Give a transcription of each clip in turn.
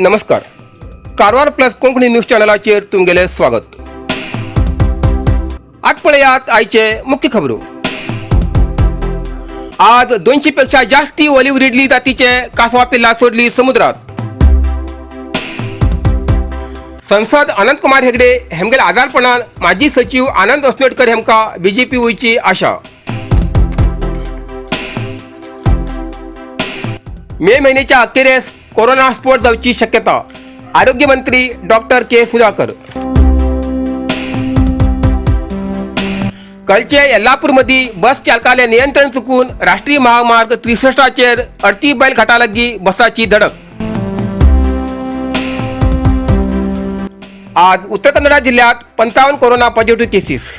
नमस्कार, Karwar plus Konkani news चॅनलाचेर तुमगेलें स्वागत. आज पळयात आयचे मुख्य खबरो. आज 200 पेक्षा जास्ती ऑलिव्ह रिडली जातीचे कासवा पिल्ला सोडली समुद्रात. संसद अनंतकुमार हेगडे हेमगेले आजारपणान माजी सचिव आनंद अस्नोडकर हेमका बीजेपी वयची आशा. मे महिन्याच्या अखेरेस कोरोना स्फोट जावची शक्यता, आरोग्यमंत्री डॉक्टर के सुधाकर. कलचे येल्लापूरमध्ये बस चालकाले नियंत्रण चुकून राष्ट्रीय महामार्ग 63 अडती बैल घाटालागी बसाची धडक. आज उत्तर कन्नडा जिल्ह्यात 55 कोरोना पॉझिटिव्ह केसेस.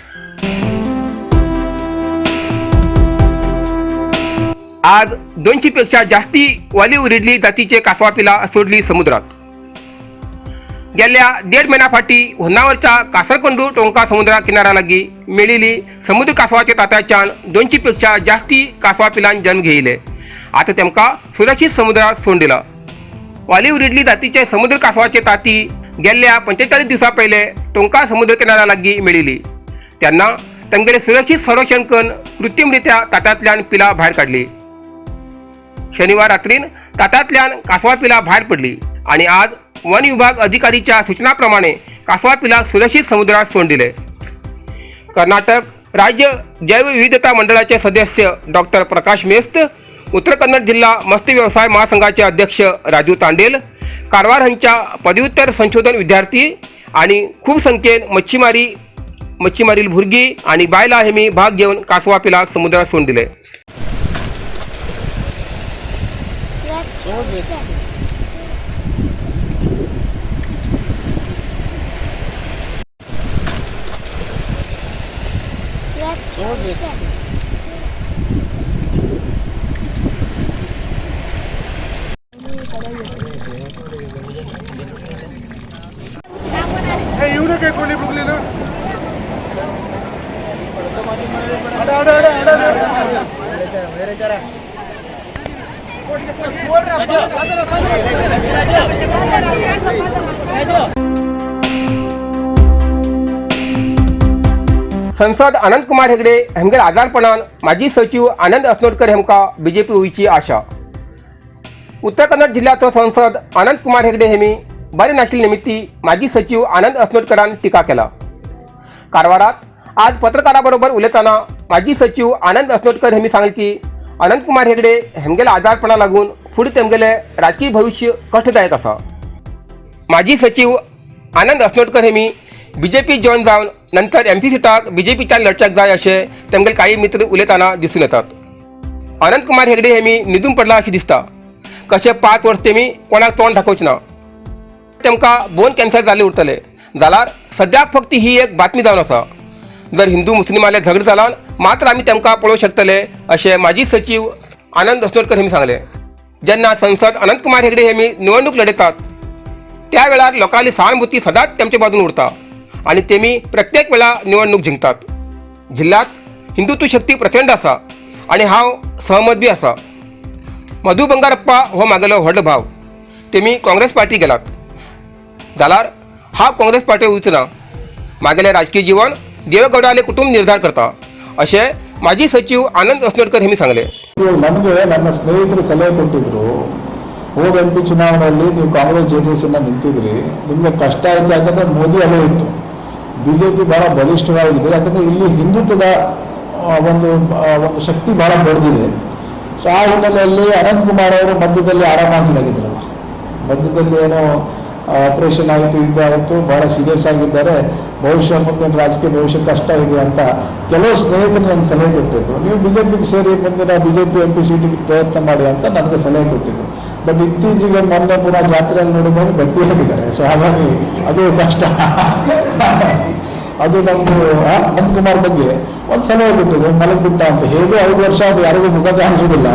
आज 200 पेक्षा जास्ती ऑलिव्ह रिडली जातीचे कासवा पिला सोडली समुद्रात. गेल्या 1.5 महिन्या फाटी होन्नावरच्या कासरकोंडू टोंका समुद्रा किनाऱ्यालागी मेळिल्ली समुद्र कासवाच्या तात्याच्यान 200 पेक्षा जास्ती कासवा पिलान जन्म घेयले. आता तेमकां सुरक्षीत समुद्रात सोडून दिला. ऑलिव्ह रिडली जातीचे समुद्र कासवाचे ताती गेल्ल्या 45 दिवसां पयले टोंका समुद्र किनाऱ्या लागीं मेळिल्ली. तेन्ना तेमगेले सुरक्षीत संरक्षण करून कृत्रिमरित्या तात्यांतल्यान पिलां भायर काडली. शनिवार रात्रीन तात्यांतल्यान कासवा पिलां भायर पडली आणि आज वन विभाग अधिकारीच्या सूचनाप्रमाणे कासवा पिलाक सुरक्षित समुद्रात सोडून दिले. कर्नाटक राज्य जैवविविधता मंडळाचे सदस्य डॉक्टर प्रकाश मेस्त, उत्तर कन्नड जिल्हा मत्स्य व्यवसाय महासंघाचे अध्यक्ष राजू तांडेल, कारवार हांच्या पदव्युत्तर संशोधन विद्यार्थी आणि खूप संख्येन मच्छीमारील भुरगीं आणि बायलां हेमी भाग घेवन कासवा पिलाक समुद्रात सोडून दिले. येऊ नका कोणी बुकले ना. अडे अडे अडे अडे. संसद अनंतकुमार हेगडे हेमगेल आजारपणान माजी सचिव आनंद अस्नोडकर हेमका बीजेपी वयची आशा. उत्तर कन्नड जिल्ह्याचो संसद अनंतकुमार हेगडे हेमी बरे नाशिल्ले निमित्ती माजी सचिव आनंद अस्नोडकरान टिका केला. कारवारात आज पत्रकाराबरोबर उलयतना माजी सचिव आनंद अस्नोडकर हेमी सांगले की अनंतकुमार हेगडे हेमगेले आजारपणा लागून फुडें तेमगेले राजकीय भविष्य कष्टदायक आसा. माजी सचिव आनंद अस्नोडकर हेमी बीजेपी जॉयन जावन नंतर एमपी सिटाक बीजेपीच्यान लढच्याक जाय अशें तेमगेले काही मित्र उलयतना दिसून येतात. अनंतकुमार हेगडे हेमी न्हिदून पडला अशें दिसता. कशें 5 वर्स तेमी कोणाक तोंड दाखोवचें ना. तेमकां बोन कॅन्सर जाल्ले उरतले जाल्यार सद्याक फक्त ही एक बातमी जावन आसा. जर हिंदू मुस्लिमाले झगडें जाल्यार मात्र आमी तेमकां पळोवंक शकतले अशें माजी सचिव आनंद अस्नोडकर हेमी सांगलें. जेन्ना संसद अनंतकुमार हेगडे हेमी निवडणूक लढयतात त्या वेळार लोकांली सहानुभूती सदांच तेमचे बाजून उरता आणि तेमी प्रत्येक वेळा निवडणूक जिंकतात. जिल्ह्यात हिंदुत्व शक्ती प्रचंड आसा आणि हांव सहमत बी आसा. मधू बंगारप्पा हो मागेलो व्हडलो भाव, तेमी काँग्रेस पार्टी गेलात जाल्यार हांव काँग्रेस पार्टी वयचो ना. मागेलें राजकीय जीवन देवेगौडाले कुटुंब निर्धार करता अशें माजी सचिव आनंद अस्नोडकर हेमी सांगलें. ನನಗೆ ನನ್ನ ಸ್ನೇಹಿತರು ಸಲಹೆ ಕೊಟ್ಟಿದ್ರು, ಹೋದ ಎಂ ಪಿ ಚುನಾವಣೆಯಲ್ಲಿ ನೀವು ಕಾಂಗ್ರೆಸ್ ಜೆ ಡಿ ಎಸ್ ಅನ್ನ ನಿಂತಿದ್ರಿ, ನಿಮಗೆ ಕಷ್ಟ ಆಯಿತು. ಯಾಕಂದ್ರೆ ಮೋದಿ ಅಲೆ ಇತ್ತು, ಬಿಜೆಪಿ ಬಹಳ ಬಲಿಷ್ಠವಾಗಿದೆ. ಯಾಕಂದ್ರೆ ಇಲ್ಲಿ ಹಿಂದುತ್ವದ ಒಂದು ಒಂದು ಶಕ್ತಿ ಬಹಳ ಬೆಳೆದಿದೆ. ಸೊ ಆ ಹಿನ್ನೆಲೆಯಲ್ಲಿ ಅನಂತಕುಮಾರ್ ಅವರು ಮಧ್ಯದಲ್ಲಿ ಆರಾಮಾಗಿದ್ದಾಗಿದ್ರಲ್ಲ, ಮಧ್ಯದಲ್ಲಿ ಏನೋ ಆಪರೇಷನ್ ಆಯಿತು, ಇದಾಯಿತು, ಬಹಳ ಸೀರಿಯಸ್ ಆಗಿದ್ದಾರೆ, ಭವಿಷ್ಯ ಮುಂದಿನ ರಾಜಕೀಯ ಭವಿಷ್ಯ ಕಷ್ಟ ಇದೆ ಅಂತ ಕೆಲವು ಸ್ನೇಹಿತರು ನನಗೆ ಸಲಹೆ ಕೊಟ್ಟಿದ್ದು. ನೀವು ಬಿಜೆಪಿಗೆ ಸೇರಿ ಮುಂದಿನ ಬಿಜೆಪಿ ಎಂ ಪಿ ಸೀಟಿಗೆ ಪ್ರಯತ್ನ ಮಾಡಿ ಅಂತ ನನಗೆ ಸಲಹೆ ಕೊಟ್ಟಿದ್ದು. ಬಟ್ ಇತ್ತೀಚೆಗೆ ಮೊನ್ನೆ ಪುನಃ ಜಾತ್ರೆಯಲ್ಲಿ ನೋಡಿದಾಗ ಗಟ್ಟಿಯಾಗಿದ್ದಾರೆ. ಸೊ ಹಾಗಾಗಿ ಅದು ಕಷ್ಟ. ಅದು ನಮ್ಮದು ಅನಂತಕುಮಾರ್ ಬಗ್ಗೆ ಒಂದು ಸಲಹೆ ಕೊಟ್ಟಿದ್ದು, ಮಲಗ್ಬಿಟ್ಟ ಅಂತ. ಹೇಗೂ 5 ವರ್ಷ ಅದು ಯಾರಿಗೂ ಮುಖ ಕಾಣಿಸೋದಿಲ್ಲ.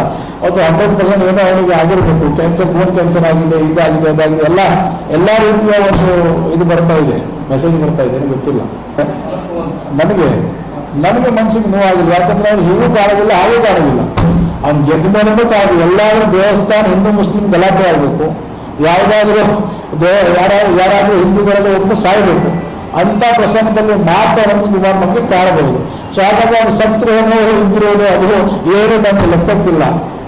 ಅದು 100% ಏನೋ ಅವನಿಗೆ ಆಗಿರಬೇಕು, ಕ್ಯಾನ್ಸರ್, ಬೋನ್ ಕ್ಯಾನ್ಸರ್ ಆಗಿದೆ, ಇದಾಗಿದೆ, ಅದಾಗಿದೆ, ಎಲ್ಲ ಎಲ್ಲ ರೀತಿಯ ಒಂದು ಇದು ಬರ್ತಾ ಇದೆ, ಮೆಸೇಜ್ ಬರ್ತಾ ಇದೆ, ಏನೂ ಗೊತ್ತಿಲ್ಲ. ನನಗೆ ನನಗೆ ಮನಸ್ಸಿಗೆ ನೋವಾಗಿಲ್ಲ. ಯಾಕಂದ್ರೆ ಅವ್ನು ಹೀಗೂ ಕಾಣೋದಿಲ್ಲ, ಹಾಗೂ ಕಾಣೋದಿಲ್ಲ. ಅವ್ನು ಗೆದ್ದ ಮೇಲೂ ಕಾಣೋದು. ಎಲ್ಲಾದ್ರೂ ದೇವಸ್ಥಾನ ಹಿಂದೂ ಮುಸ್ಲಿಂ ಗಲಾಟೆ ಆಗಬೇಕು, ಯಾವುದಾದ್ರೂ ಯಾರಾದರೂ ಹಿಂದೂಗಳಲ್ಲಿ ಒಬ್ಬರು ಸಾಯಬೇಕು ಅಂಥ ಪ್ರಸಂಗದಲ್ಲಿ ಮಾತ್ರ ಅನಂತ್ ಕುಮಾರ್ ನಮಗೆ ಕಾಣಬಹುದು. ಸೊ ಹಾಗಾಗಿ ಅವನು ಸತ್ರು ಏನೋ ಇದ್ರೋದು ಅದು ಏನು ನಮಗೆ ಲೆಕ್ಕಕ್ಕಿಲ್ಲ.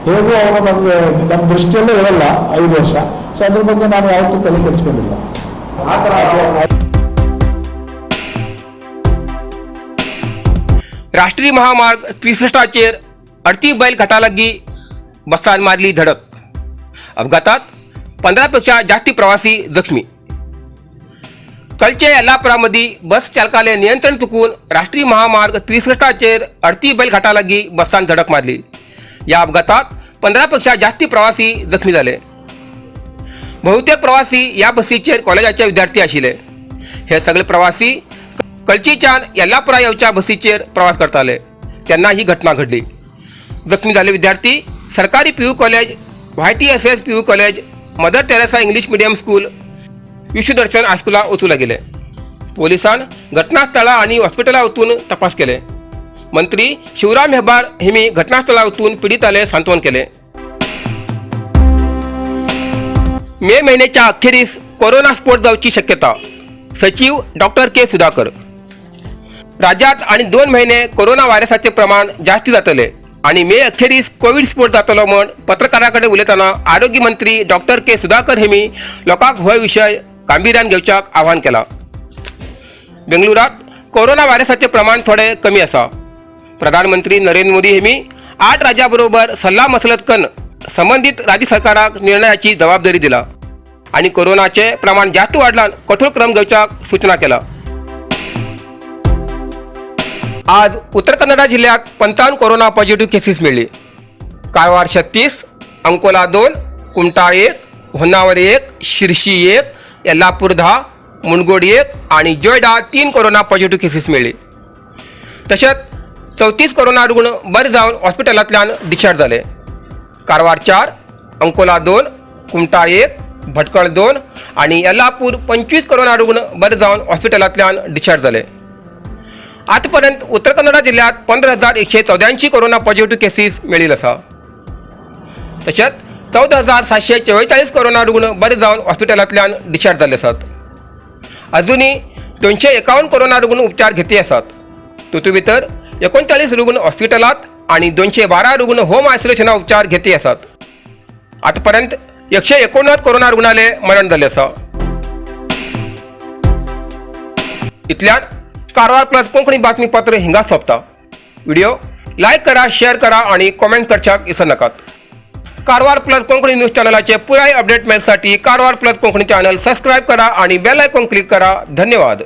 ಹೇಗೂ ಅವನು ನಮಗೆ ನಮ್ಮ ದೃಷ್ಟಿಯಲ್ಲೇ ಇರಲ್ಲ 5 ವರ್ಷ. ಸೊ ಅದ್ರ ಬಗ್ಗೆ ನಾನು ಯಾವತ್ತೂ ತಲೆ ಕೆಡಿಸ್ಕೊಂಡಿಲ್ಲ. ಆ ಥರ. राष्ट्रीय महामार्ग 63 अडती बैल घाटालागी बसान मारली धडक. अपघातात 15 पेक्षा जास्ती प्रवासी जखमी. कळचे यल्लापुरामध्ये बस चालकाले नियंत्रण चुकून राष्ट्रीय महामार्ग 63 अडती बैल घाटालागी बसान धडक मारली. या अपघातात 15 पेक्षा जास्ती प्रवासी जखमी झाले. बहुतेक प्रवासी या बसीचेर कॉलेजाचे विद्यार्थी आशिल्ले. हे सगळे प्रवासी कळचीच्यान यल्लापुरा येवच्या बसीचेर प्रवास करताले तेन्ना ही घटना घडली. जखमी जाल्ले विद्यार्थी सरकारी PU college, YTSS PU college, Mother Teresa English medium school, Vishwadarshan हायस्कुला वचूं लागिल्ले. पोलिसान घटनास्थळा आनी हॉस्पिटला वचून तपास केले. मंत्री शिवराम हेब्बार हेमी घटनास्थळा वचून पिडिताले सांत्वन केले. मे महिन्याच्या अखेरीस कोरोना स्फोट जावची शक्यता, सचिव डॉक्टर के सुधाकर. राज्यात आणि 2 महिने कोरोना व्हायरसाचे प्रमाण जास्ती जातले आणि मे अखेरीस कोविड स्फोट जातलो म्हण पत्रकारां कडेन उलयतना आरोग्य मंत्री डॉक्टर के सुधाकर हेमी लोकांक हो विशय गांभीर्यान घेवच्याक आवाहन केलां. बेंगळुरात कोरोना व्हायरसाचे प्रमाण थोडे कमी आसा. प्रधानमंत्री नरेंद्र मोदी हेमी 8 राज्यां बरोबर सल्ला मसलत करून संबंदीत राज्य सरकाराक निर्णयाची जबाबदारी दिला आणि कोरोनाचे प्रमाण जास्त वाढल्यान कठोर क्रम घेवच्याक सूचना केला. आज उत्तर कन्नडा जिल्ह्यात 55 कोरोना पॉझिटिव्ह केसेस मिळली. कारवार 36, अंकोला 2, कुमठा 1, होन्नावर 1, शिरशी 1, यल्लापूर 10, मुनगोड 1 आणि जोयडा 3 कोरोना पॉझिटिव्ह केसेस मिळली. तशेंच 34 कोरोना रुग्ण बरे जावन हॉस्पिटलांतल्यान डिस्चार्ज जाले. कारवार 4, अंकोला 2, कुमठा 1, भटकळ 2 आणि यल्लापूर 25 कोरोना रुग्ण बरे जावन हॉस्पिटलांतल्यान डिस्चार्ज जाले. आतापर्यंत उत्तर कन्नडा जिल्ह्यात 15,184 कोरोना पॉझिटिव्ह केसीस मेळिल्ले आसा. तशेंच 14,744 कोरोना रुग्ण बरे जावन हॉस्पिटलांतल्यान डिस्चार्ज जाल्ले आसात. अजुनूय 251 कोरोना रुग्ण उपचार घेती आसात. तातूंत भितर 39 रुग्ण हॉस्पिटलांत आनी 212 रुग्ण होम आयसोलेशना उपचार घेती आसात. आतापर्यंत 189 कोरोना रुग्णाले मरण जाल्लें आसा. इतल्यान कारवार प्लस कोंकणी बातमीपत्र हिंगा सोंपता. व्हिडिओ लायक करा, शेअर करा आणि कॉमेंट करच्याक विसर नाकात. कारवार प्लस कोंकणी न्यूज चॅनलाचे पुराय अपडेट मेळसाठी Karwar plus Konkani channel subscribe करा आणि बेल आयकॉन क्लिक करा. धन्यवाद.